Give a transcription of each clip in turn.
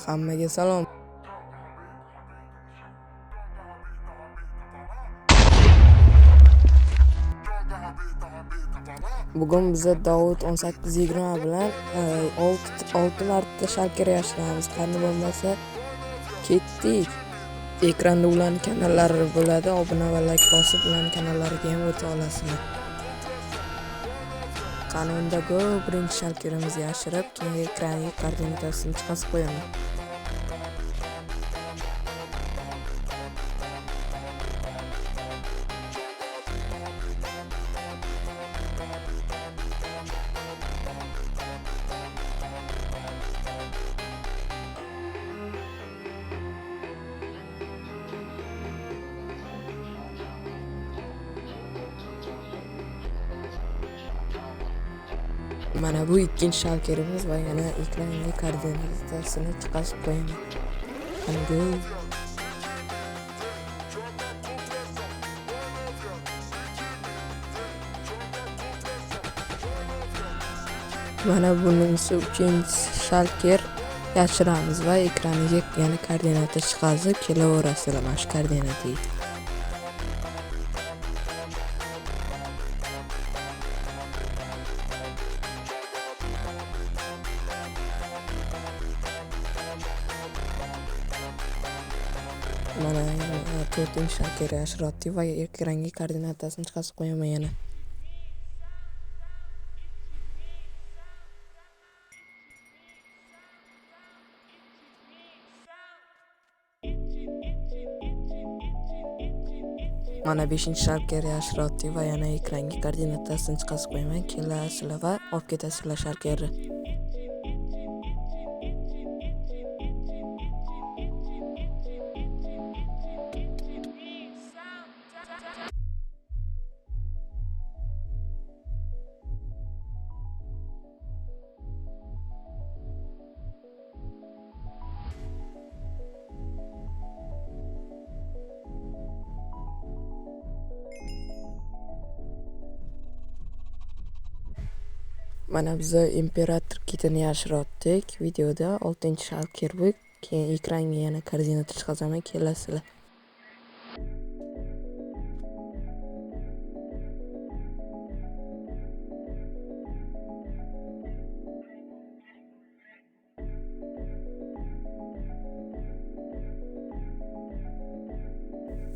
Hammaga salom. Bugun biza Davud 1820 bilan 6 marta shalker yashiramiz. Qani bo'lmasa ketdik. Ekranda ularning kanallari bo'ladi. Obuna va like bosib ularning kanallariga ham o'ta olasizlar. Qani unda go birinchi shalkerimizni yashirib, keyin ekranga koordinatasini chiqazib qo'yaman. Mana bu ikkinchi shalkerimiz va yana ekranga koordinatasini chiqazib qo'yaman. Qani go. Mana bunisi uchinchi shalker yashiramiz va ekraniga yana koordinata chiqazib kelaverasizlar mana shu koordinataga. Mana to'rtinchi shalker yashiryapti va ekranga koordinatasini chiqazib qo'yaman yana. Mana 5-chi shalker yashiryapti va yana ekranga koordinatasini chiqazib qo'yaman. Kelasizlar va olib ketasizlar shalkerni. Mana biza imperator kitini yashiryaptik videoda. 6-shalker bu. Keyin ekranga yana koordinata chiqazaman, kelasizlar.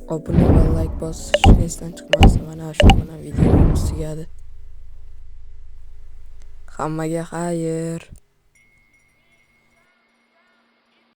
Obuna va like bosish esdan chiqmasin. Mana shu bilan videomiz tugadi. Hammaga xayr.